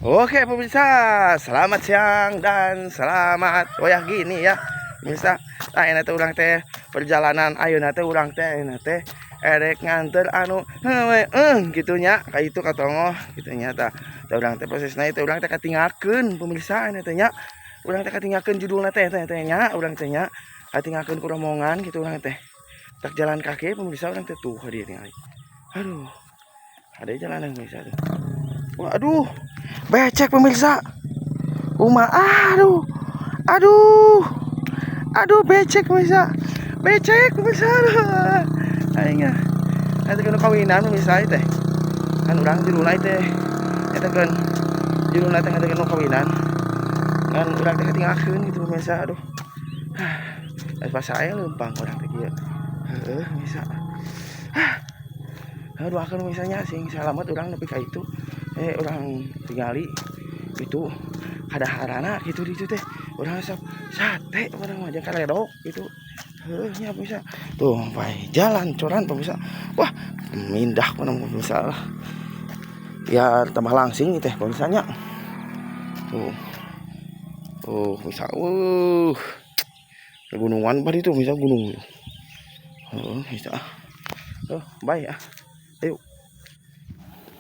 Oke pemirsa, selamat siang dan selamat wayah gini ya. Pemirsa, nah ini teh urang teh perjalanan ayeuna teh urang teh ayeuna teh erek nganter anu gitu nya ka itu ka tongoh gitu nya. Tah, tah urang teh prosesna itu urang teh katingakeun, pemirsa. Ini teh nya urang teh katingakeun judulna teh teh teh nya urang teh nya katingakeun ku rombongan gitu. Urang teh tak jalan kaki, pemirsa. Urang teh tuh dia tinggal. Aduh, ada jalanan, pemirsa, tuh. Waduh, becek, pemirsa. Uma, aduh, aduh, aduh, becek, pemirsa, becek, pemirsa. Aduh. Aing ah. Nanti kan kawinan, pemirsa, teh. Kan urang judulna teh. Eta kan judulna teh kan kawinan. Kan urang teh katinggalkeun gitu, pemirsa. Aduh. Ah, pas saya leumpang urang teh kieu. Heeh, pemirsa. Ah. Aduh, akan misalnya sing salamet urang nepi ka itu. Urang tingali itu kadaharana gitu di itu teh urang resep sate, urang mah jeung karedok gitu. Heuh nya, pemirsa, tuh bae jalan coran, pemirsa. Wah, mindah mana, pemirsa lah, biar tambah langsing teh, pemirsa nya. Tuh, tuh bisa. Gunungan pada itu bisa gunung. Oh, bisa. Oh, baik ah, ayo.